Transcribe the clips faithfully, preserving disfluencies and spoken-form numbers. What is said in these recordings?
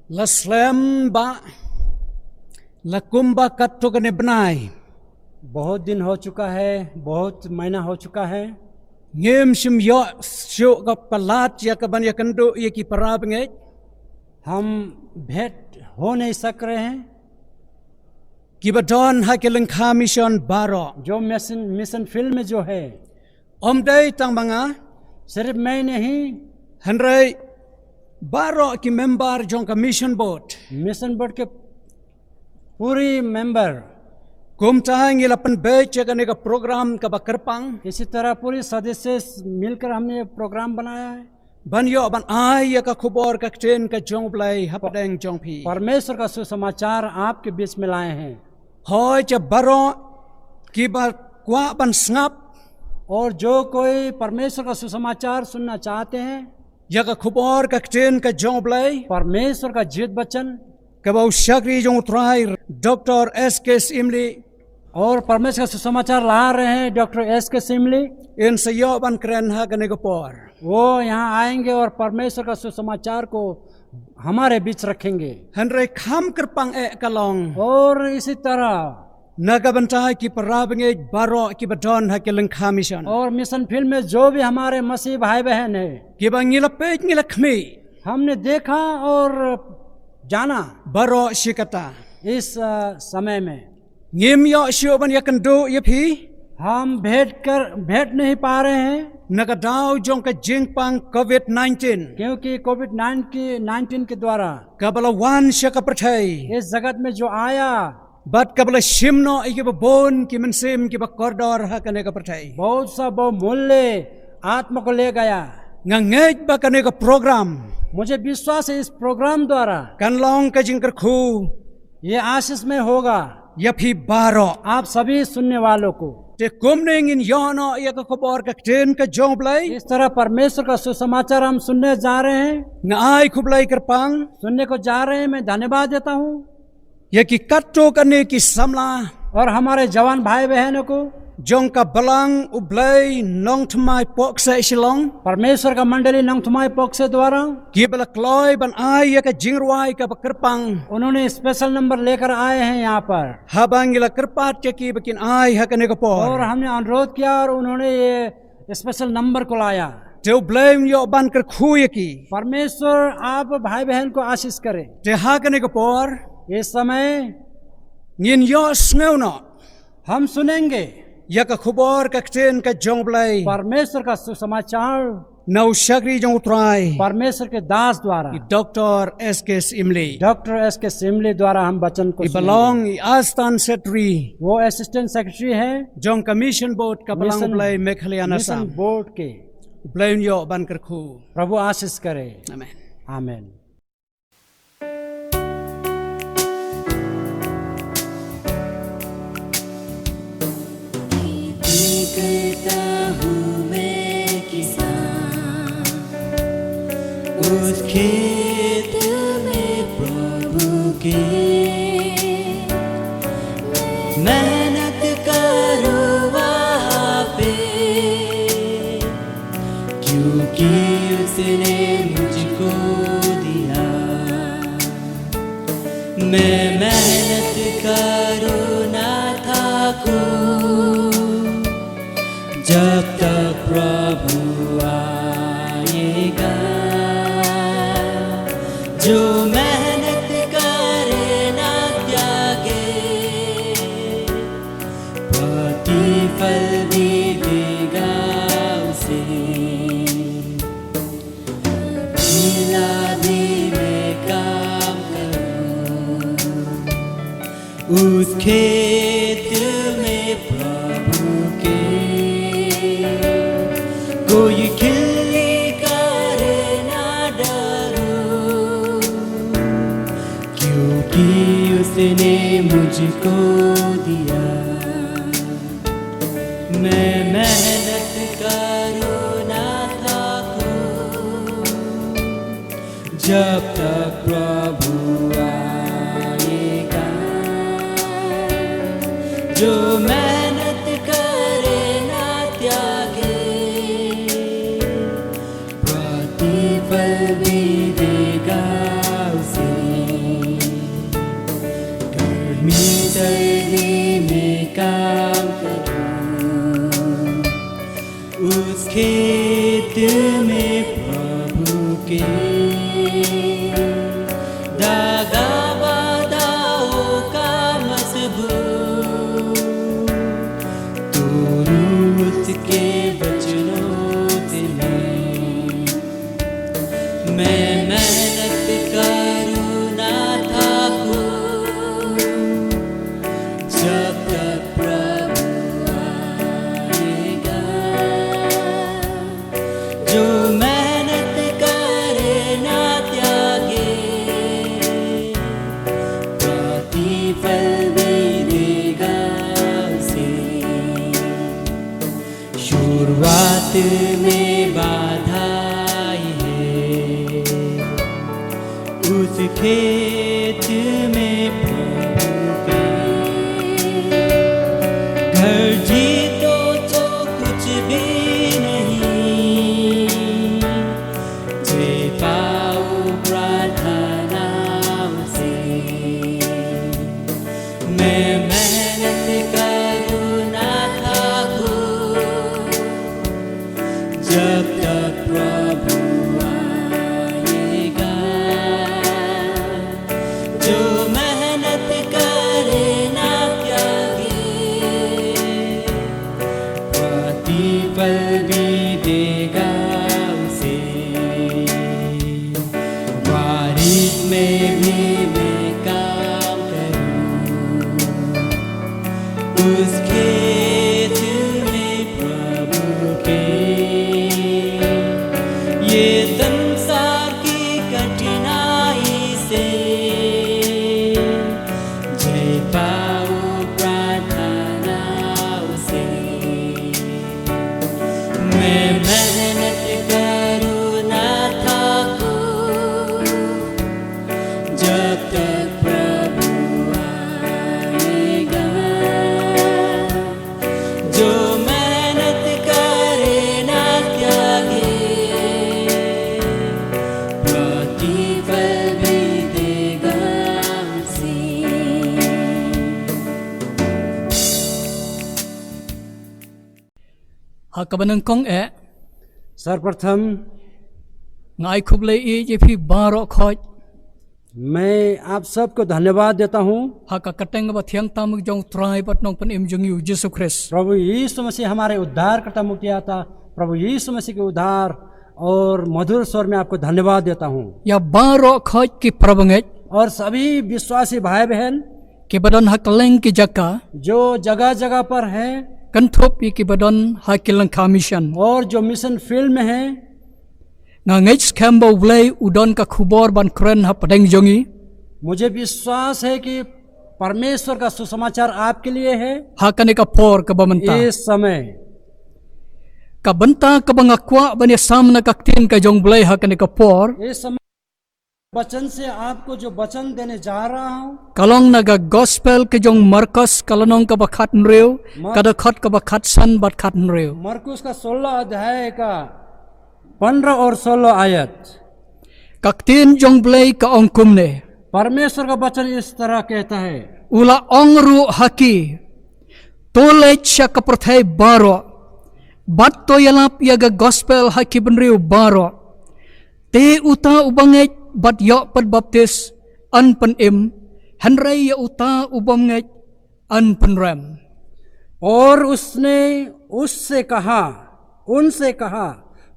La slem ba la kumba katto katne bnai. बहुत दिन हो चुका है, बहुत महीना हो चुका है। Ngim shym ïoh shuh ka palat ïa ka ban ïakynduh ïa ki para bangeit. हम भेंट हो नहीं सक रहे हैं। Kiba don ha ki lyngkha mission baroh. जो मिशन, मिशन फील्ड में जो है। Ym dei tang ma nga. सिर्फ मैं नहीं। Hynrei baroh ki member jong ka mission board. मिशन बोर्ड के पूरी मेंबर। Kumta ngi la pynbeit ïa kane ka program kaba kyrpang. इसी तरह पूरी सदस्य मिलकर हमने ये प्रोग्राम बनाया है। Ban ïoh ban ai ïa ka khubor ka ktien ka jong U Blei hapdeng jong phi. परमेश्वर का सुसमाचार आपके बीच में लाए हैं। Hooid, ïa baroh kiba kwah ban sngap. और जो कोई परमेश्वर का सुसमाचार सुनना चाहते हैं, ïa ka khubor ka ktien ka jong U Blei, परमेश्वर का जीवित वचन, kaba u shakri jong U Trai Doctor S K Syiemlieh, और परमेश्वर का सुसमाचार ला रहे हैं डॉक्टर एस के सिमली, yn sa ïoh ban kren ha kane ka por. वो यहाँ आएंगे और परमेश्वर का सुसमाचार को हमारे बीच रखेंगे। Hynrei kham kyrpang eh ka long. और इसी तरह na ka bynta ki para bangeit baroh kiba don ha ki lyngkha mission. और मिशन फील्ड में जो भी हमारे मसीही भाई बहन है, kiba ngi la peit ngi la khmih, हमने देखा और जाना। Baroh shi katta, इस, अ, समय में ngim ïoh shuh ban ïakynduh ïa phi, हम भेंट कर, भेंट नहीं पा रहे हैं। Na ka daw jong ka jingpang covid nineteen, क्योंकि कोविड नाइन के, नाइनटीन के द्वारा kaba la wan sha ka pyrthei, इस जगत में जो आया, bad kaba la shim noh ïa kiba bun ki mynsiem kiba kordor ha kane ka pyrthei. बहुत सा बहुमूल्य आत्मा को ले गया। Nga ngeit ba kane ka program, मुझे विश्वास है इस प्रोग्राम द्वारा, kan long ka jingkyrkhu, ये आशीष में होगा, ïa phi baroh, आप सभी सुनने वालों को। Te kumne ngin ïoh noh ïa ka khubor ka ktien ka jong U Blei. इस तरह परमेश्वर का सुसमाचार हम सुनने जा रहे हैं। Nga ai khublei kyrpang, सुनने को जा रहे हैं, मैं धन्यवाद देता हूँ। Ïa ki katto katne ki samla, और हमारे जवान भाई बहनों को, jong ka Balang U Blei Nongthymmai Pokse Shillong, परमेश्वर का मंडली नंगथुमाई पोक्से द्वारा, kiba la kloi ban ai ïa ka jingrwai kaba kyrpang, उन्होंने स्पेशल नंबर लेकर आए हैं यहाँ पर। Haba ngi la kyrpad ïa ki ba kin ai ha kane ka por, और हमने अनुरोध किया और उन्होंने ये स्पेशल नंबर को लाया। Te U Blei un ïoh ban kyrkhu ïa ki. परमेश्वर आप भाई बहन को आशीष करे। Te ha kane ka por, इस समय, ngin ïohsngew noh, हम सुनेंगे, ïa ka khubor ka ktien ka jong U Blei, परमेश्वर का सुसमाचार, na u shakri jong U Trai, परमेश्वर के दास द्वारा, i Doctor S K Syiemlieh, डॉक्टर एस के सिमली द्वारा हम वचन को, iba long i Assistant Secretary, वो असिस्टेंट सेक्रेटरी है, jong ka Mission Board ka Balang U Blei Meghalaya and Assam, मिशन बोर्ड के। U Blei un ïoh ban kyrkhu. प्रभु आशीष करे। Amen. आमेन। खेती करता हूँ मैं किसान, उस खेत में प्रभु के मेहनत करूँ वहाँ पे, क्योंकि उसने मुझको दिया। मैं मेहनत करूँ ना थाकूँ, जब तक प्रभु आएगा। जो मेहनत करे ना त्यागे, प्रतिफल भी देगा उसे। धीमा धीमा काम करूं, उस खेत में प्रभु के। कोई खिल्ली करे ना डरूं, क्योंकि उसने मुझको दिया। मैं मेहनत करूँ ना थाकूँ, जब तक प्रभु आएगा। जो मेहनत करे ना त्यागे, प्रतिफल भी देगा उसे। खेत में प्रभु के, दगा बाधाओं का मजबूर, तू रूत के वचनों से मैं, मैं मेहनत करूँ ना थाकूँ, जब तक प्रभु आएगा। जो मेहनत करे ना त्यागे, प्रतिफल भी देगा उसे। शुरुआत में बाधाएं हैं, उस खेत में प्रभु के। घर जीतो तो कुछ भी नहीं, जे पाओ प्रार्थनाओं से। मैं मेहनत करूँ ना थाकूँ, जब तक प्रभु आएगा। जो मेहनत करे ना त्यागे, प्रतिफल भी देगा उसे। बारिश में भी मैं काम करूँ, उस खेत में प्रभु के। ये संसार की कठिनाई से, जय पाऊँ प्रार्थनाओं से। मैं मेहनत करूँ ना थाकूँ, जब तक प्रभु आएगा। जो मेहनत करे ना त्यागे, प्रतिफल भी देगा उसे। Ha kaba nyngkong eh, सर्वप्रथम nga ai khublei ïa phi baroh khoit, मैं आप सबको धन्यवाद देता हूँ। Ha ka kyrteng kaba thiang tam ka jong U Trai bad Nongpynim jong ngi U Jisu Khrist. प्रभु यीशु मसीह हमारे उद्धारकर्ता, मुक्तिदाता, प्रभु यीशु मसीह के उद्धार और मधुर स्वर में आपको धन्यवाद देता हूँ। Ïa baroh khoit ki parabangeit, और सभी विश्वासी भाई बहन, kiba don ha kylleng ki jaka, जो जगह-जगह पर हैं, kynthup ïa kiba don ha ki lyngkha mission, और जो मिशन फील्ड में हैं। Nga ngeit skhem ba U Blei u don ka khubor ban kren hapdeng jong ngi. मुझे विश्वास है कि परमेश्वर का सुसमाचार आपके लिए है। Ha kane ka por kaba mynta, इस समय, ka bynta kaba nga kwah ban ïasam na ka ktien ka jong U Blei ha kane ka por, इस समय वचन से आपको जो वचन देने जा रहा हूँ, ka long na ka gospel ka jong u Markos, ka lynnong kaba khathynriew, Mar- ka dkhot kaba khatsan bad khathynriew. मरकुस का सोलह अध्याय का पन्द्रह और सोलह आयत। Ka ktien jong U Blei ka ong kumne. परमेश्वर का वचन इस तरह कहता है। U la ong ruh ha ki, to leit sha ka pyrthei baroh, bad to ïalap ïa ka gospel ha ki bynriew baroh. Te uta uba ngeit bad ïoh pynbaptis yn pynim, hynrei ïa uta u bym ngeit yn pynrem. और उसने उससे कहा, उनसे कहा,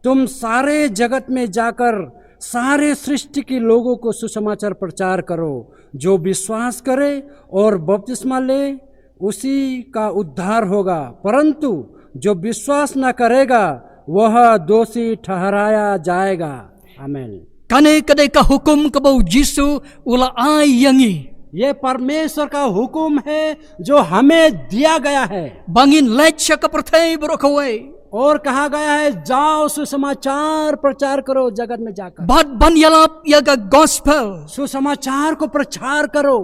तुम सारे जगत में जाकर सारे सृष्टि के लोगों को सुसमाचार प्रचार करो। जो विश्वास करे और बपतिस्मा ले, उसी का उद्धार होगा, परंतु जो विश्वास न करेगा, वह दोषी ठहराया जाएगा। आमीन। Kane ka dei ka hukum kaba U Jisu u la ai ïa ngi. ये परमेश्वर का हुक्म है जो हमें दिया गया है। Ba ngin leit sha ka pyrthei baroh kawei, और कहा गया है, जाओ सुसमाचार प्रचार करो जगत में जाकर। Bad ban ïalap ïa ka gospel. सुसमाचार को प्रचार करो।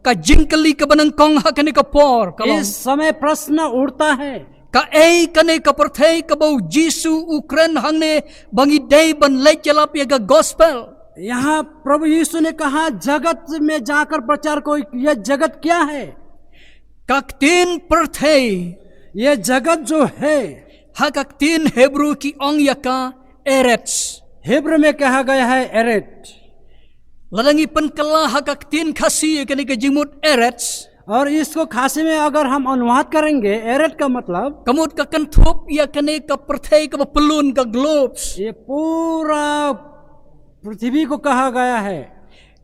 Ka jingkylli kaba nyngkong ha kane ka por ka long, इस समय प्रश्न उठता है। Kaei kane ka pyrthei kaba U Jisu u kren hangne ba ngi dei ban leit ïalap ïa ka gospel? यहाँ प्रभु यीशु ने कहा, जगत में जाकर प्रचार करो। यह जगत क्या है? Ka ktien pyrthei, ये जगत जो है, Ha ka ktien Hebru ki ong ïa ka Eretz. Hebrew में कहा गया है एरेट। Lada ngi pynkylla ha ka ktien Khasi ïa kane ka jingmut Eretz. और इसको खासी में अगर हम अनुवाद करेंगे, एरेट का मतलब, ka mut ka kynthup ïa kane ka pyrthei kaba pyllun, ka globes. ये पूरा पृथ्वी को कहा गया है।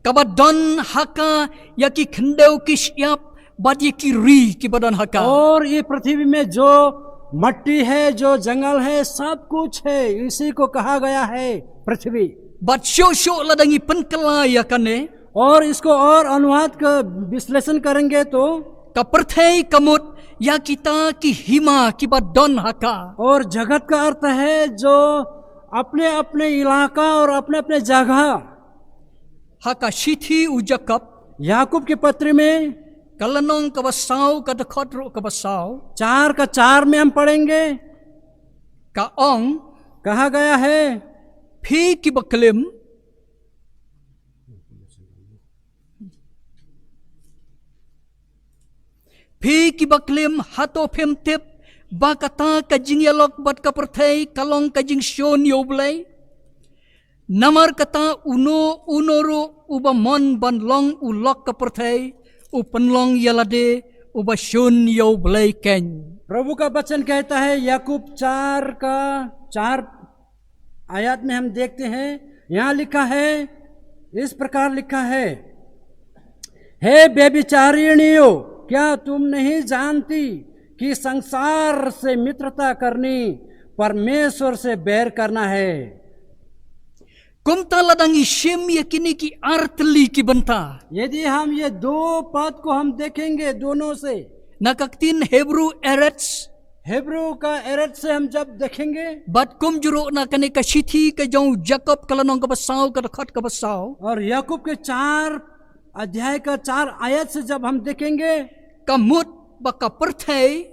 Kaba don ha ka ïa ki khyndew ki shyiap bad ïa ki ri kiba don ha ka. और ये पृथ्वी में जो मट्टी है, जो जंगल है, सब कुछ है, इसी को कहा गया है पृथ्वी। Bad shuh shuh lada ngi pynkylla ïa kane, और इसको और अनुवाद का विश्लेषण करेंगे तो, ka pyrthei ka mut ïa kita ki hima kiba don ha ka. और जगत का अर्थ है जो अपने अपने इलाका और अपने अपने जगह। Ha ka shithi u Jakob, याकूब के पत्र में, ka lynnong kaba saw, ka dkhot ruh kaba saw, चार का चार में हम पढ़ेंगे। Ka ong, कहा गया है, phi kiba klim, phi kiba klim, hato phim tip ba kata ka jingïalok bad ka pyrthei ka long ka jingshun ïa U Blei? Namar kata uno uno ruh uba mon ban long u lok ka pyrthei, u pynlong ïa lade uba shun ïa U Blei keiñ. प्रभु का वचन कहता है, याकूब चार का चार आयत में हम देखते हैं, यहाँ लिखा है, इस प्रकार लिखा है, हे व्यभिचारिणियों, क्या तुम नहीं जानती कि संसार से मित्रता करनी परमेश्वर से बैर करना है? Kumta lada ngi shim ïa kine ki artylli ki bynta, यदि हम ये दो पद को हम देखेंगे दोनों से, na ka ktien Hebru Eretz, हिब्रू का एरेट से हम जब देखेंगे, bad kumjuh ruh na kane ka shithi ka jong u Jakob ka lynnong kaba saw, ka dkhot kaba saw, और याकूब के चार अध्याय का चार आयत से जब हम देखेंगे, ka mut ba ka pyrthei,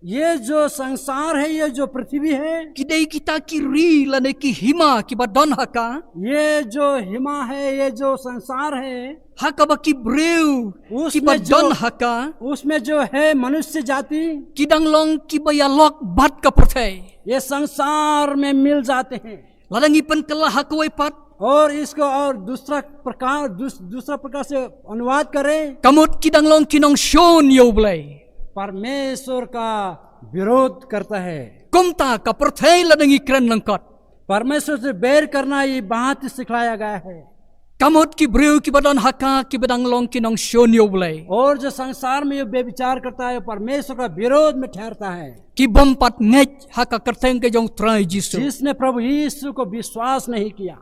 ये जो संसार है, ये जो पृथ्वी है, ki dei kita ki ri lane ki hima kiba don ha ka, ये जो हिमा है, ये जो संसार है, ha kaba ki briew, उसमें kiba जो, don ha ka, उसमें जो है मनुष्य जाति, ki dang long kiba ïalok bad ka pyrthei. ये संसार में मिल जाते हैं। Lada ngi pynkylla ha kawei pat, और इसको और दूसरा प्रकार, दूस-, दूसरा प्रकार से अनुवाद करें, ka mut ki dang long ki nongshun ïa U Blei. परमेश्वर का विरोध करता है। Kumta ka pyrthei lada ngi kren lyngkot, परमेश्वर से बैर करना, ये बात सिखलाया गया है। Ka mut ki briew kiba don ha ka kiba dang long ki nongshun ïa U Blei, और जो संसार में ये व्यभिचार करता है, परमेश्वर का विरोध में ठहरता है। Ki bym pat ngeit ha ka kyrteng ka jong u Trai Jisu, जिसने प्रभु यीशु को विश्वास नहीं किया।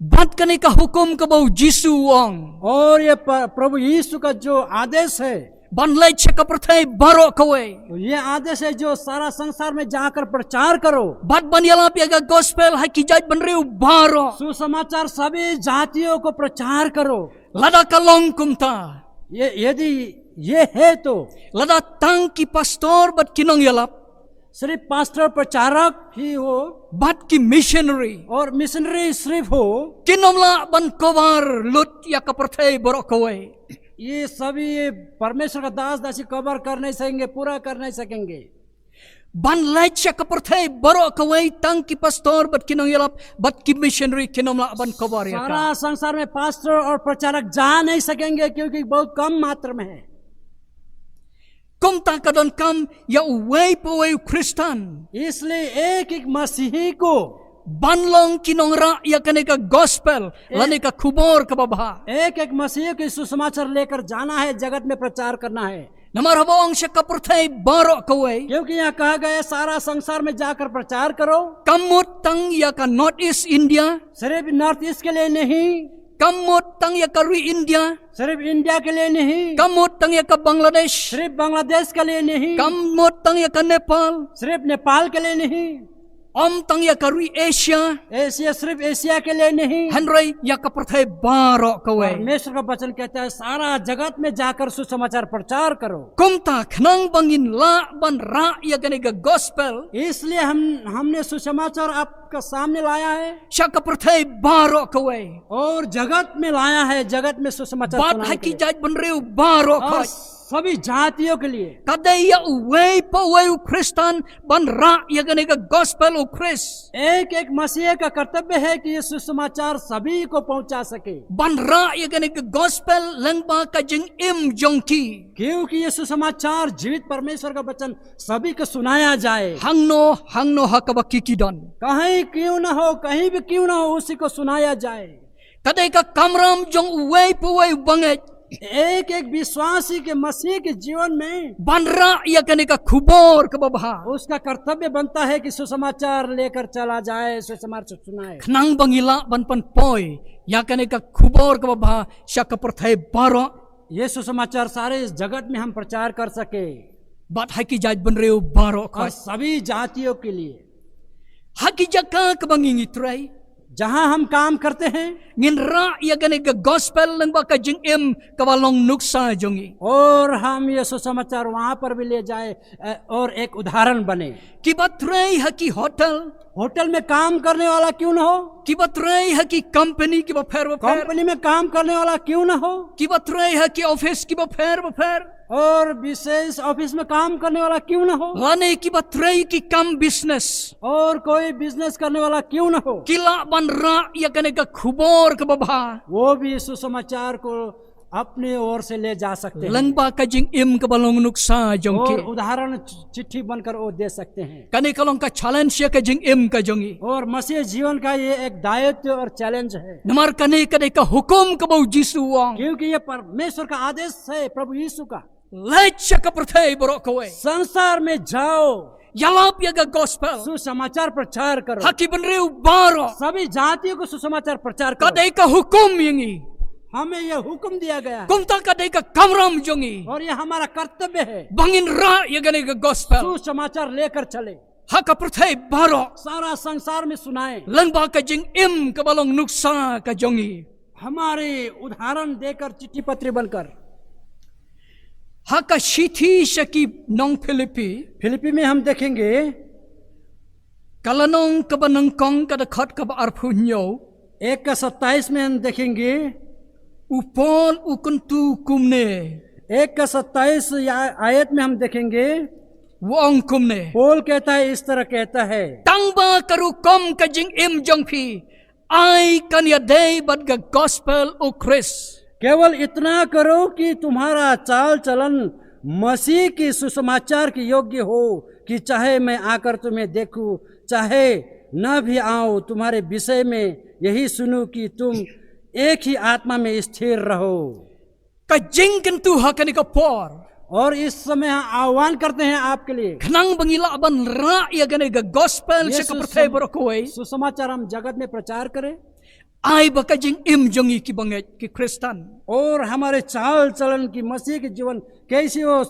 Bad kane ka hukum kaba u Jisu u ong, और ये प-, प्रभु यीशु का जो आदेश है, ban leit sha ka pyrthei baroh kawei, ये आदेश है जो सारा संसार में जाकर प्रचार करो। Bad ban ïalap ïa ka gospel ha ki jaitbynriew baroh, सुसमाचार सभी जातियों को प्रचार करो। Lada ka long kumta, ये, यदि ये है तो, lada tang ki pastor bad ki nongïalap, सिर्फ पास्टर प्रचारक ही हो, bad ki missionary, और मिशनरी सिर्फ हो, kin ym lah ban cover lut ïa ka pyrthei baroh kawei। ये सभी, ये परमेश्वर का दास दासी कवर कर नहीं सकेंगे, पूरा कर नहीं सकेंगे। Ban leit sha ka pyrthei baroh kawei tang ki pastor bad ki nongïalap bad ki missionary kin ym lah ban cover ïa ka. सारा संसार में पास्टर और प्रचारक जा नहीं सकेंगे, क्योंकि बहुत कम मात्रा में है। Kumta ka donkam ïa uwei pa uwei u Khristan, इसलिए एक एक मसीही को, ban long ki nongrah ïa kane ka gospel, eh, lane ka khubor kaba bha, एक एक मसीही को सुसमाचार लेकर जाना है, जगत में प्रचार करना है। Namar haba ong sha ka pyrthei baroh kawei, क्योंकि यहाँ कहा गया है, सारा संसार में जाकर प्रचार करो। Kam mut tang ïa ka North East India, सिर्फ नॉर्थ ईस्ट के लिए नहीं, kam mut tang ïa ka ri India, सिर्फ इंडिया के लिए नहीं, kam mut tang ïa ka Bangladesh, सिर्फ बांग्लादेश के लिए नहीं, kam mut tang ïa ka Nepal, सिर्फ नेपाल के लिए नहीं, ym tang ïa ka ri Asia, एशिया, सिर्फ एशिया के लिए नहीं, hynrei ïa ka pyrthei baroh kawei। परमेश्वर का वचन कहता है, सारा जगत में जाकर सुसमाचार प्रचार करो। Kumta khnang ba ngin lah ban rah ïa kane ka gospel, इसलिए हम, हमने सुसमाचार आपका सामने लाया है, sha ka pyrthei baroh kawei, और जगत में लाया है, जगत में सुसमाचार bad सुनाने ha के ki लिए। Jaitbynriew baroh, और khoit, सभी जातियों के लिए। Ka dei ïa uwei pa uwei u Khristan ban rah ïa kane ka gospel u Khrist. एक एक मसीह का कर्तव्य है कि ये सुसमाचार सभी को पहुंचा सके। Ban rah ïa kane ka gospel lyngba ka jingim jong ki. क्योंकि ये सुसमाचार जीवित परमेश्वर का वचन सभी को सुनाया जाए। Hangno, hangno ha kaba ki ki don. कहीं क्यों ना हो, कहीं भी क्यों ना हो, उसी को सुनाया जाए। Ka dei ka kamram jong uwei pa uwei u bangeit. एक एक विश्वासी के मसीह के जीवन में Ban rah ïa kane ka khubor kaba bha. उसका कर्तव्य बनता है कि सुसमाचार लेकर चला जाए, सुसमाचार सुनाए। Khnang ba ngi lah ban pynpoi ïa kane ka khubor kaba bha sha ka pyrthei baroh. ये सुसमाचार सारे इस जगत में हम प्रचार कर सके Bad ha ki jaitbynriew baroh और khoit. सभी जातियों के लिए। Ha ki jaka kaba ngi ngi trei. जहां हम काम करते हैं Ngin rah ïa kane ka gospel lyngba ka jingim kaba long nuksa jong ngi. और हम ये सुसमाचार वहां पर भी ले जाए, अ, और एक उदाहरण बने। Kiba trei ha ki hotel. होटल में काम करने वाला क्यों ना हो, Kiba trei ha ki company kiba pher bapher. कंपनी में काम करने वाला क्यों ना हो, Kiba trei ha ki office kiba pher bapher. और विशेष ऑफिस में काम करने वाला क्यों ना हो, Lane kiba trei ki kam business. और कोई बिजनेस करने वाला क्यों ना हो, Ki lah ban rah ïa kane ka khubor kaba bha. वो भी सुसमाचार को अपने ओर से ले जा सकते हैं। Lyngba ka jingim kaba long nuksa jong और ki. उदाहरण चिट्ठी बनकर वो दे सकते हैं। Kane ka long ka challenge ïa ka jingim ka jong ngi. और मसीह जीवन का ये एक दायित्व और चैलेंज है, Namar kane ka dei ka hukum kaba u Jisu u ong. क्योंकि ये परमेश्वर का आदेश है, प्रभु यीशु का। Leit sha ka pyrthei baroh kawei. संसार में जाओ, Ïalap ïa ka gospel. सुसमाचार प्रचार करो, Ha ki bynriew baroh. सभी जातियों को सुसमाचार प्रचार Ka करो। dei ka hukum ïa ngi. हमें यह हुक्म दिया गया है Kumta ka dei ka kamram jong ngi. और यह हमारा कर्तव्य है, Ba ngin rah ïa kane ka gospel. सुसमाचार लेकर चले, Ha ka pyrthei baroh. सारा संसार में सुनाए। Lyngba ka jingim kaba long nuksa ka jong ngi. हमारे उदाहरण देकर चिट्ठी पत्री बनकर। Ha ka shithi sha ki nong Philippi. फिलिप्पी में हम देखेंगे Ka lynnong kaba nyngkong ka dkhot kaba arphew hynñiew. एक का सत्ताईस में हम देखेंगे, U Paul u kyntu kumne. एक का सत्ताईस या-, आयत में हम देखेंगे, U ong kumne. पौल कहता है, इस तरह कहता है, Tang ba ka rukom ka jingim jong phi. Ai kan ïadei bad ka gospel u Khrist. केवल इतना करो कि तुम्हारा चाल चलन मसीह की सुसमाचार के योग्य हो, कि चाहे मैं आकर तुम्हें देखूं, चाहे न भी आऊं, तुम्हारे विषय में यही सुनूं कि तुम एक ही आत्मा में स्थिर रहो। Ka jingkyntu ha kane ka por. और इस समय हम आह्वान करते हैं आपके लिए, Khnang ba ngi lah ban rah ïa kane ka gospel ये sha ka pyrthei सुसम-, baroh kawei. सुसमाचार हम जगत में प्रचार करें, Ai ba ka jingim jong ngi ki bangeit ki Khristan. और हमारे चाल चलन की मसीह के जीवन कैसी हो,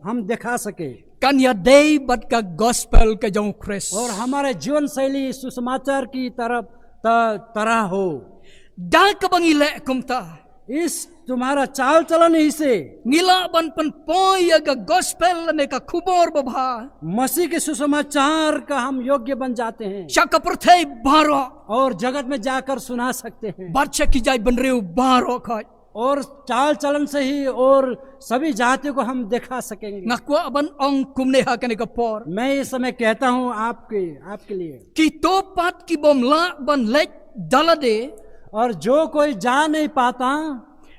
हम दिखा सके। Kan ïadei bad ka gospel ka jong u Khrist. और हमारे जीवन शैली सुसमाचार की तरफ त-, तरह हो। Da kaba ngi leh kumta. इस तुम्हारा चाल चलन ही से Ngi lah ban pynpoi ïa ka gospel lane ka khubor babha. मसीह के सुसमाचार का हम योग्य बन जाते हैं Sha ka pyrthei baroh. और जगत में जाकर सुना सकते हैं Bad sha ki jaitbynriew baroh khoit. और चाल चलन से ही और सभी जातियों को हम दिखा सकेंगे। Nga kwah ban ong kumne ha kane ka por. मैं इस समय कहता हूँ आपके, आपके लिए, Kito pat ki bym lah ban leit da lade. और जो कोई जा नहीं पाता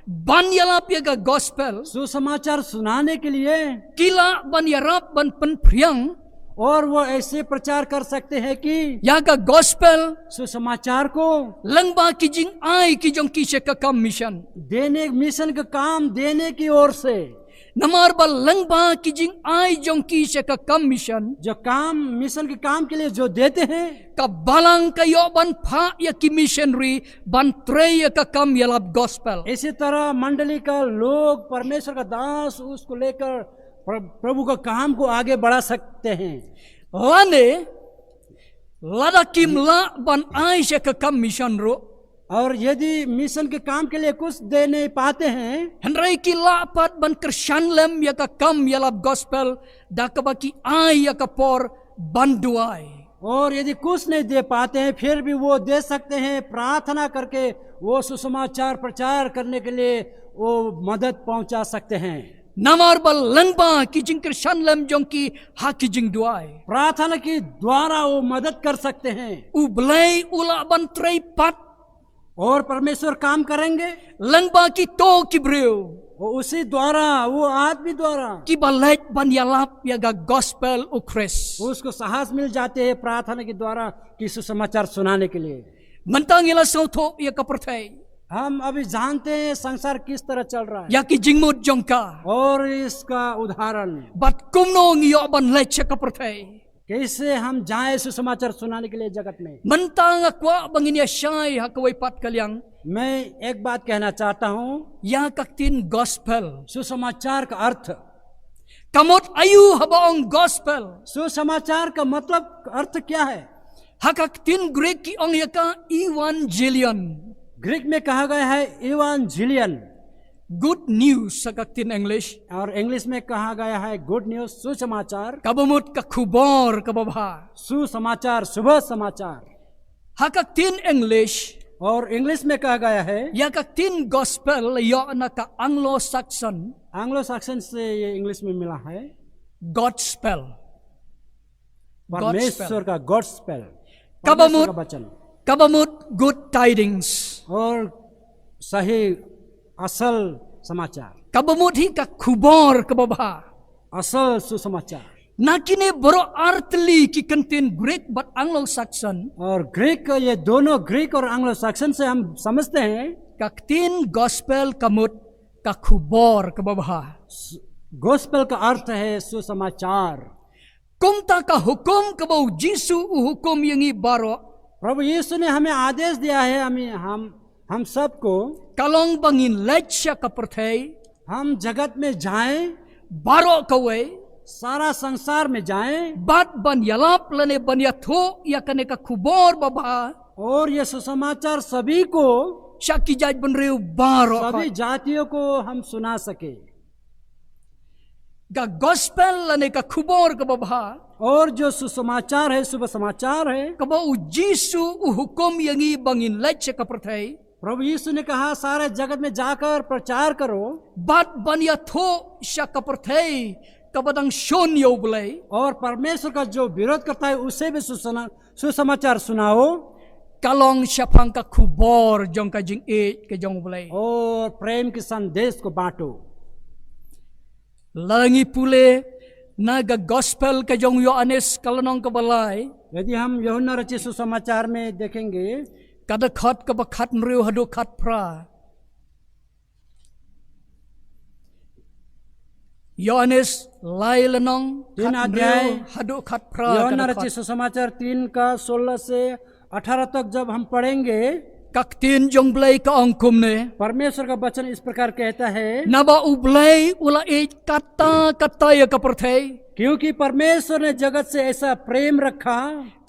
Ban ïalap ïa ka gospel. सुसमाचार सुनाने के लिए, Ki lah ban ïarap ban pynphriang. और वो ऐसे प्रचार कर सकते हैं कि Ïa ka gospel. सुसमाचार को Lyngba ki jingai ki jong ki sha ka kam mission. देने, मिशन का काम देने की ओर से, Namar ba lyngba ki jingai jong ki sha ka kam mission. जो काम, मिशन के काम के लिए जो देते हैं, Ka balang ka ïoh ban phah ïa ki missionary ban trei ïa ka kam ïalap gospel. इसी तरह मंडली का लोग, परमेश्वर का दास उसको लेकर प्र-, प्रभु का काम को आगे बढ़ा सकते हैं। Lane, lada kim lah ban ai sha ka kam mission ruh. और यदि मिशन के काम के लिए कुछ दे नहीं पाते हैं, Hynrei ki lah pat ban kyrshan lem ïa ka kam ïalap gospel, da kaba ki ai ïa ka por ban duwai. और यदि कुछ नहीं दे पाते हैं, फिर भी वो दे सकते हैं, प्रार्थना करके वो सुसमाचार प्रचार करने के लिए वो मदद पहुंचा सकते हैं। Namar ba lyngba ki jingkyrshan lem jong ki ha ki jingduwai, प्रार्थना के द्वारा वो मदद कर सकते हैं। U Blei u lah ban trei pat. और परमेश्वर काम करेंगे। Lyngba kito ki briew वो उसी द्वारा, वो आदमी द्वारा kiba leit ban ïalap ïa ka gospel u Khrist. उसको साहस मिल जाते हैं प्रार्थना के द्वारा कि सुसमाचार सुनाने के लिए। Mynta ngi la sngewthuh ïa ka pyrthei, हम अभी जानते हैं संसार किस तरह चल रहा है ïa ki jingmut jong ka, और इसका उदाहरण bad kumno ngi ïoh ban leit sha ka pyrthei. कैसे हम जाए सुसमाचार सुनाने के लिए जगत में। Mynta nga kwah ba ngin ïashai ha kawei pat ka liang मैं एक बात कहना चाहता हूँ, ïa ka ktien gospel. सुसमाचार का अर्थ, Ka mut aïu haba ong gospel? सुसमाचार का मतलब अर्थ क्या है? Ha ka ktien Greek ki ong ïa ka evangelion. ग्रीक में कहा गया है इवांजेलियन, Good news ha ka ktien English. और इंग्लिश में कहा गया है गुड न्यूज, सुसमाचार। Kaba mut ka khubor kaba bha. सुसमाचार, शुभ समाचार। Ha ka ktien English, और इंग्लिश में कहा गया है, ïa ka ktien gospel ïoh na ka Anglo-Saxon, एंग्लो सैक्सन से ये इंग्लिश में मिला है, Godspel. परमेश्वर का गॉस्पेल, Kaba परमेश्वर mut, का वचन, kaba mut good tidings. और सही असल समाचार, Kaba mut hi ka khubor kaba bha. असल सुसमाचार। Na kine baroh artylli ki kyntien Greek bad Anglo-Saxon, और ग्रीक, ये दोनों ग्रीक और एंग्लो सैक्सन से हम समझते हैं। ka ktien gospel ka mut ka khubor kaba bha. गॉस्पेल का अर्थ है सुसमाचार। Kumta ka hukum kaba u Jisu u hukum ïa ngi baroh, प्रभु यीशु ने हमें आदेश दिया है, हमें, हम हम सबको, ka long ba ngin leit sha ka pyrthei, हम जगत में जाएं, baroh kawei, सारा संसार में जाएं, bad ban ïalap lane ban ïathuh ïa kane ka khubor ba bha, और ये सुसमाचार सभी को, sha ki jaitbynriew baroh. सभी जातियों को हम सुना सके। Ka gospel lane ka khubor kaba bha, और जो सुसमाचार है, शुभ समाचार है, kaba u Jisu u hukum ïa ngi ba ngin leit sha ka pyrthei, प्रभु यीशु ने कहा, सारे जगत में जाकर प्रचार करो, bad ban ïathuh sha ka pyrthei kaba dang shun ïa u Blei, और परमेश्वर का जो विरोध करता है उसे भी सुसना-, सुसमाचार सुनाओ। ka long shaphang ka khubor jong ka jingïeit ka jong u Blei. और प्रेम के संदेश को बांटो। Lada ngi pule na ka gospel ka jong u Ïoannis ka lynnong kaba lai, यदि हम यूहन्ना रचित सुसमाचार में देखेंगे, ka dkhot kaba khathynriew haduh khatphra. Ïoannis lai lynnong, Tin khathynriew adhyay. Haduh khatphra. यूहन्ना Ka रचित dkhot, सुसमाचार तीन का सोलह से अठारह तक जब हम पढ़ेंगे, ka ktien jong u Blei ka ong kumne: परमेश्वर का वचन इस प्रकार कहता है, Naba u Blei u la ïeit katta katta ïa ka pyrthei, क्योंकि परमेश्वर ने जगत से ऐसा प्रेम रखा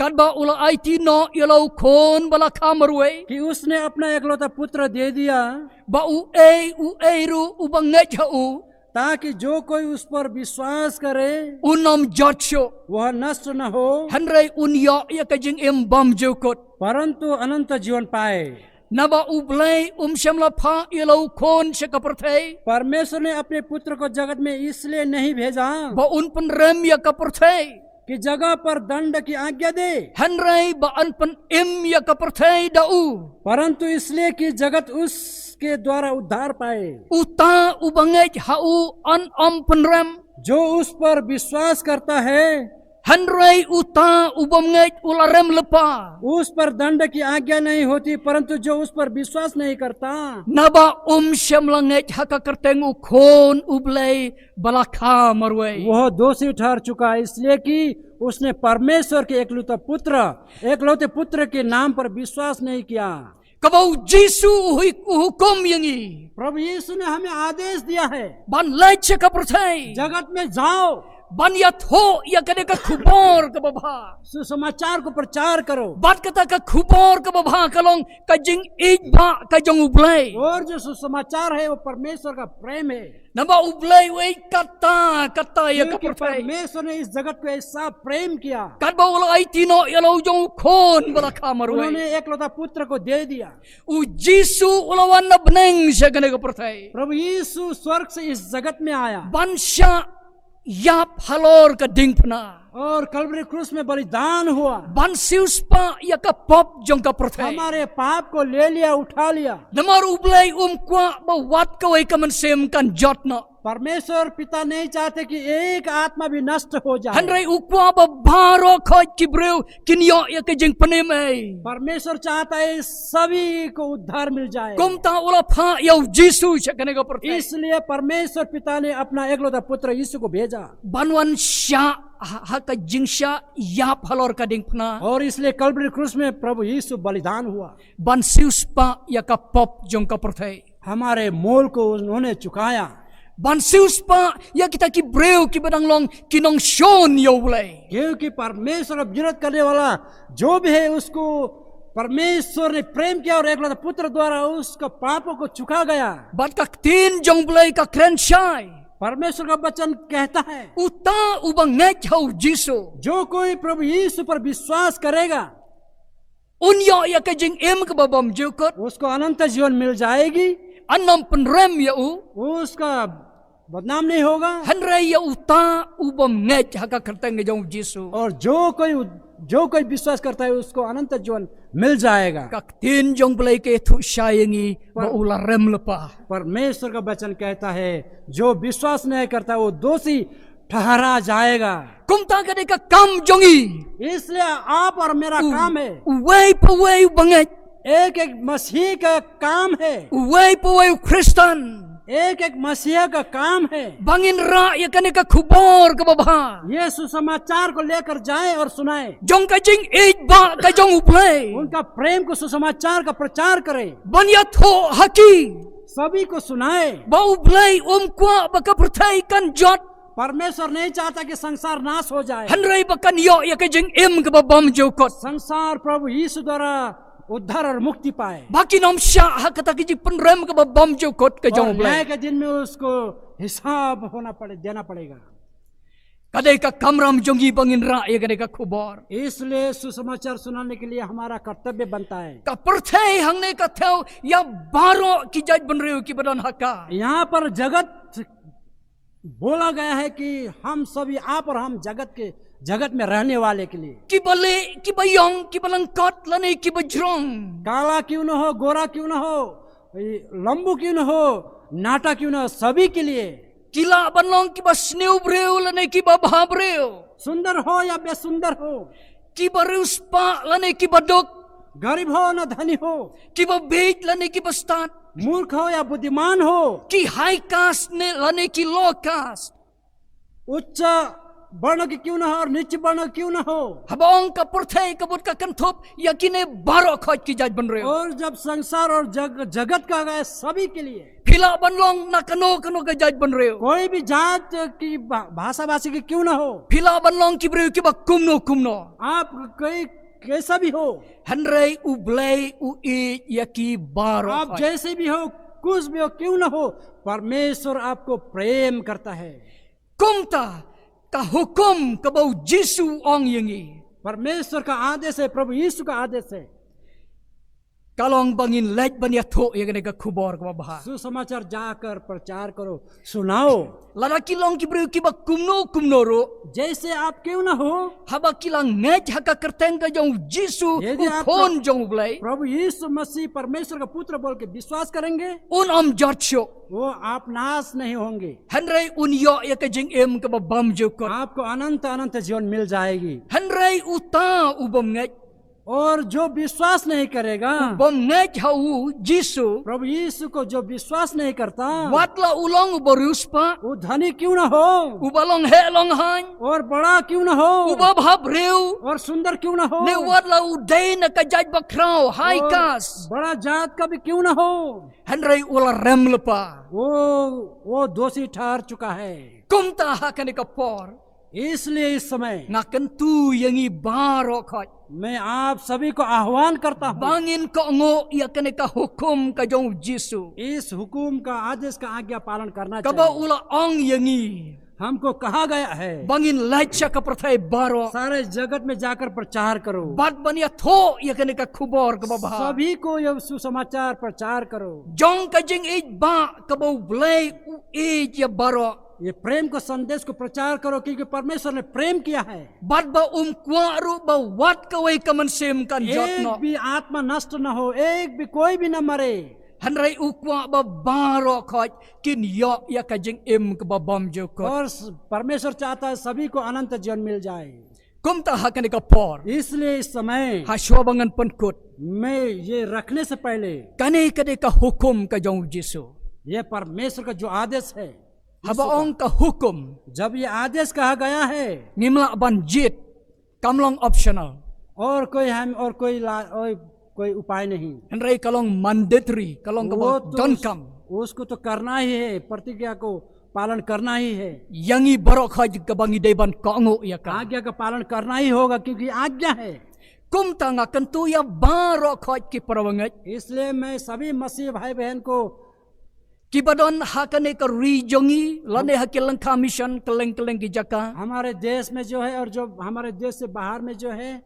katba u la aiti noh ïa la u Khun ba la kha marwei, कि उसने अपना एकलौता पुत्र दे दिया, ba uei uei ruh uba ngeit ha u, ताकि जो कोई उस पर विश्वास करे, un ym jot shuh, वह नष्ट न हो, hynrei un ïoh ïa ka jingim bymjukut. परंतु अनंत जीवन पाए। Naba u Blei um shym la phah ïa la u Khun sha ka pyrthei, परमेश्वर ने अपने पुत्र को जगत में इसलिए नहीं भेजा ba un pynrem ïa ka pyrthei, कि जगह पर दंड की आज्ञा दे, hynrei ba yn pynim ïa ka pyrthei da u. परंतु इसलिए कि जगत उसके द्वारा उद्धार पाए। Uta uba ngeit ha u yn ym pynrem, जो उस पर विश्वास करता है, hynrei uta u bym ngeit u la rem lypa. उस पर दंड की आज्ञा नहीं होती, परंतु जो उस पर विश्वास नहीं करता, Naba um shym la ngeit ha ka kyrteng u Khun u Blei ba la kha marwei. वह दोषी ठहर चुका है, इसलिए कि उसने परमेश्वर के एकलौते पुत्र, एकलौते पुत्र के नाम पर विश्वास नहीं किया। Kaba u Jisu u hu-, u hukum ïa ngi प्रभु यीशु ने हमें आदेश दिया है, ban leit sha ka pyrthei, जगत में जाओ, Ban ïathuh ïa kane ka khubor kaba bha. सुसमाचार को प्रचार करो। Bad kata ka khubor kaba bha ka long ka jingïeit ba ka jong U Blei. और जो सुसमाचार है वो परमेश्वर का प्रेम है। Namar U Blei u ïeit katta katta ïa ka pyrthei. क्योंकि परमेश्वर ने इस जगत को ऐसा प्रेम किया। Katba u la aiti noh ïa la u jong u khun ba la kha marwei. उन्होंने एकलौता पुत्र को दे दिया। U Jisu u la wan na bneng sha kane ka pyrthei. प्रभु यीशु स्वर्ग से इस जगत में आया। Ban shah ïap halor ka diengphna. और कलवरी क्रूस में बलिदान हुआ। Ban siewspah ïa ka pop jong ka pyrthei. हमारे पाप को ले लिया, उठा लिया। Namar U Blei um kwah ba wat kawei ka mynsiem kan jot noh. परमेश्वर पिता नहीं चाहते कि एक आत्मा भी नष्ट हो जाए। Hynrei u kwah ba baroh khoit ki briew kin ïoh ïa ka jingpynim ei. परमेश्वर चाहता है सभी को उद्धार मिल जाए। Kumta u la phah ïa u Jisu sha kane ka pyrthei. इसलिए परमेश्वर पिता ने अपना एकलौता पुत्र यीशु को भेजा। Ban wan shah ha, ha ka jingshah ïap halor ka diengphna. और इसलिए कलवरी क्रूस में प्रभु यीशु बलिदान हुआ। Ban siewspah ïa ka pop jong ka pyrthei. हमारे मोल को उन्होंने चुकाया। Ban siewspah ïa kita ki briew kiba dang long ki nongshun ïa U Blei. क्योंकि परमेश्वर का विरोध करने वाला जो भी है, उसको परमेश्वर ने प्रेम किया और एकलौता पुत्र द्वारा उसका पापों को चुका गया। Bad ka ktien jong U Blei ka kren shai. परमेश्वर का वचन कहता है, uta uba ngeit ha u Jisu, जो कोई प्रभु यीशु पर विश्वास करेगा, un ïoh ïa ka jingim kaba bymjukut. उसको अनंत जीवन मिल जाएगी। Yn ym pynrem ïa u. उसका बदनाम नहीं होगा। Hynrei ïa uta u bym ngeit ha ka kyrteng ka jong u Jisu. और जो कोई, जो कोई विश्वास करता है, उसको अनंत जीवन मिल जाएगा। Ka ktien jong U Blei ka ïathuh shai ïa ngi ba u la rem lypa. परमेश्वर का वचन कहता है, जो विश्वास नहीं करता, वो दोषी ठहरा जाएगा। Kumta ka dei ka kam jong ngi. इसलिए आप और मेरा काम है। Uwei pa uwei uba ngeit. एक एक मसीह का काम है। Uwei pa uwei u Khristan. एक एक मसीह का काम है। Ba ngin rah ïa kane ka khubor kaba bha. ये सुसमाचार को लेकर जाए और सुनाए। Jong ka jingïeit ba ka jong U Blei. उनका प्रेम को सुसमाचार का प्रचार करें। Ban ïathuh ha ki. सभी को सुनाए। Ba U Blei um kwah ba ka pyrthei kan jot. परमेश्वर नहीं चाहता कि संसार नाश हो जाए। Hynrei ba kan ïoh ïa ka jingim kaba bymjukut. संसार प्रभु यीशु द्वारा उद्धार और मुक्ति पाए। Ba kin ym shah ha kata ka jingpynrem kaba bymjukut ka jong U Blei. और न्याय के दिन में उसको हिसाब होना पड़े, देना पड़ेगा। Ka dei ka kamram jong ngi ba ngin rah ïa kane ka khubor. इसलिए सुसमाचार सुनाने के लिए हमारा कर्तव्य बनता है। Ka pyrthei hangne ka thew ïa baroh ki jaitbynriew kiba don ha ka. यहाँ पर जगत बोला गया है कि हम सभी, आप और हम जगत के, जगत में रहने वाले के लिए। Kiba lieh, kiba ïong, kiba lyngkot lane kiba jrong. काला क्यों ना हो, गोरा क्यों ना हो, ये लंबू क्यों ना हो, नाटा क्यों ना हो, सभी के लिए। Ki lah ban long kiba sniew briew lane kiba bha briew. सुंदर हो या बेसुंदर हो। Kiba riewspah lane kiba duk. गरीब हो ना धनी हो। Kiba bieit lane kiba stad. मूर्ख हो या बुद्धिमान हो। Ki high caste ne lane ki low caste. उच्च वर्ण के क्यों ना हो और नीच वर्ण के क्यों ना हो। Haba ong ka pyrthei ka bud ka kynthup ïa kine baroh khoit ki jaitbynriew. और जब संसार और जग-, जगत कहा गया सभी के लिए। Phi lah ban long na kano kano ka jaitbynriew. कोई भी जात की भा-, भाषा भाषी की क्यों ना हो। Phi lah ban long ki briew kiba kumno kumno. आप कोई कैसा भी हो। Hynrei U Blei u ïeit ïa ki baroh. आप जैसे भी हो, कुछ भी हो, क्यों ना हो, परमेश्वर आपको प्रेम करता है। Kumta ka hukum kaba u Jisu u ong ïa ngi. परमेश्वर का आदेश है, प्रभु यीशु का आदेश है। Ka long ba ngin leit ban ïathuh ïa kane ka khubor kaba bha. सुसमाचार जाकर प्रचार करो, सुनाओ। Lada ki long ki briew kiba kumno kumno ruh. जैसे आप क्यों ना हो। Haba ki la ngeit ha ka kyrteng ka jong u Jisu, यदि u आप Khun jong U Blei. प्रभु यीशु मसीह परमेश्वर का पुत्र बोल के विश्वास करेंगे। Un ym jot shuh. वो आप नाश नहीं होंगे। Hynrei un ïoh ïa ka jingim kaba bymjukut. आपको अनंत अनंत जीवन मिल जाएगी। Hynrei uta u bym ngeit. और जो विश्वास नहीं करेगा, u bym ngeit ha u Jisu, प्रभु यीशु को जो विश्वास नहीं करता, wat la u long uba riewspah, वो धनी क्यों ना हो, uba long heh long haiñ, और बड़ा क्यों ना हो, uba bhabriew, और सुंदर क्यों ना हो, ne wat la u dei na ka jait bakhraw, high caste, और बड़ा जात का भी क्यों ना हो, hynrei u la rem lypa, वो, वो दोषी ठहर चुका है। Kumta ha kane ka por, इसलिए इस समय nga kyntu ïa ngi baroh khoit, मैं आप सभी को आह्वान करता हूँ, ba ngin kohnguh ïa kane ka hukum ka jong u Jisu, इस हुक्म का, आदेश का, आज्ञा पालन करना चाहिए। Kaba u la ong ïa ngi, हमको कहा गया है, ba ngin leit sha ka pyrthei baroh, सारे जगत में जाकर प्रचार करो, bad ban ïathuh ïa kane ka khubor kaba bha, सभी को यह सुसमाचार प्रचार करो। Jong ka jingïeit ba kaba U Blei u ïeit ïa baroh, ये प्रेम का संदेश को प्रचार करो, क्योंकि परमेश्वर ने प्रेम किया है। Bad ba um kwah ruh ba wat kawei ka mynsiem kan jot noh, एक भी आत्मा नष्ट न हो, एक भी, कोई भी न मरे। Hynrei u kwah ba baroh khoit kin ïoh ïa ka jingim kaba bymjukut. और स-, परमेश्वर चाहता है सभी को अनंत जीवन मिल जाए। Kumta ha kane ka por, इसलिए इस समय, ha shuwa ba ngan pynkut, मैं ये रखने से पहले, kane ka dei ka hukum ka jong u Jisu. ये परमेश्वर का जो आदेश है, haba ong ka hukum, जब ये आदेश कहा गया है, ngim lah ban jied, kam long optional, और कोई हम, और कोई ला-, और कोई उपाय नहीं। Hynrei ka long mandatory, ka long kaba donkam, उसको तो करना ही है, प्रतिज्ञा को पालन करना ही है। Ïa ngi baroh khoit kaba ngi dei ban kohnguh ïa ka, आज्ञा का पालन करना ही होगा, क्योंकि आज्ञा है। Kumta nga kyntu ïa baroh khoit ki parabangeit, इसलिए मैं सभी मसीह भाई बहन को, kiba don ha kane ka ri jong ngi lane ha ki lyngkha mission kylleng kylleng ki jaka, हमारे देश में जो है और जो हमारे देश से बाहर में जो है,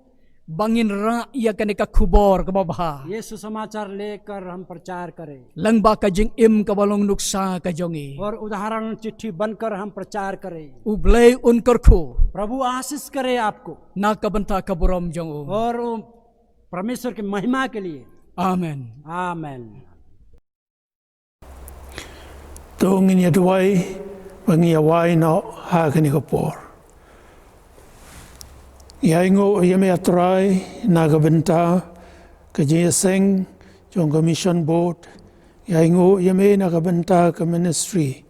ba ngin rah ïa kane ka khubor kaba bha, ये सुसमाचार लेकर हम प्रचार करें। Lyngba ka jingim kaba long nuksa ka jong ngi, और उदाहरण चिट्ठी बनकर हम प्रचार करें। U Blei un kyrkhu, प्रभु आशीष करे आपको, na ka bynta ka burom jong u, और वो परमेश्वर की महिमा के लिए। Amen. Amen. To ngin ïa duwai ba ngin ïa wai noh ha kane ka por. Ïa ainguh ïa me, A Trai, na ka bynta ka jingïaseng jong ka Mission Board. Ïa ainguh ïa me na ka bynta ka ministry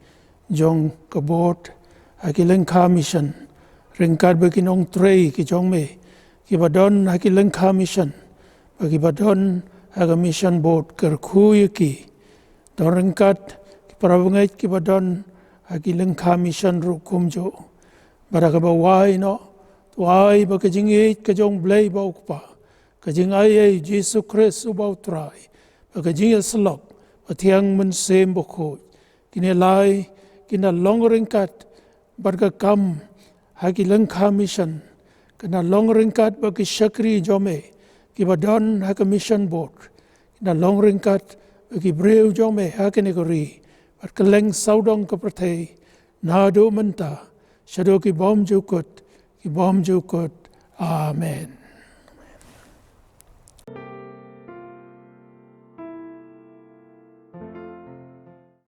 jong ka board ha ki lyngkha mission, ryngkat bad ki nongtrei ki jong me kiba don ha ki lyngkha mission, bad kiba don ha ka Mission Board. Kyrkhu ïa ki, don ryngkat ki parabangeit kiba don ha ki lyngkha mission ruh kumjuh. Bad ha kaba wai noh, to ai ba ka jingïeit ka jong U Blei uba U Kpa, ka jingaiei U Jisu Khrist uba U Trai, bad ka jingïasyllok U Mynsiem Bakhuid, kine lai kin da long ryngkat bad ka kam ha ki lyngkha mission, kin da long ryngkat bad ki shakri jong me kiba don ha ka Mission Board, kin da long ryngkat bad ki briew jong me ha kane ka ri bad kylleng sawdong ka pyrthei, naduh mynta shaduh ki bymjukut ki bymjukut. Amen.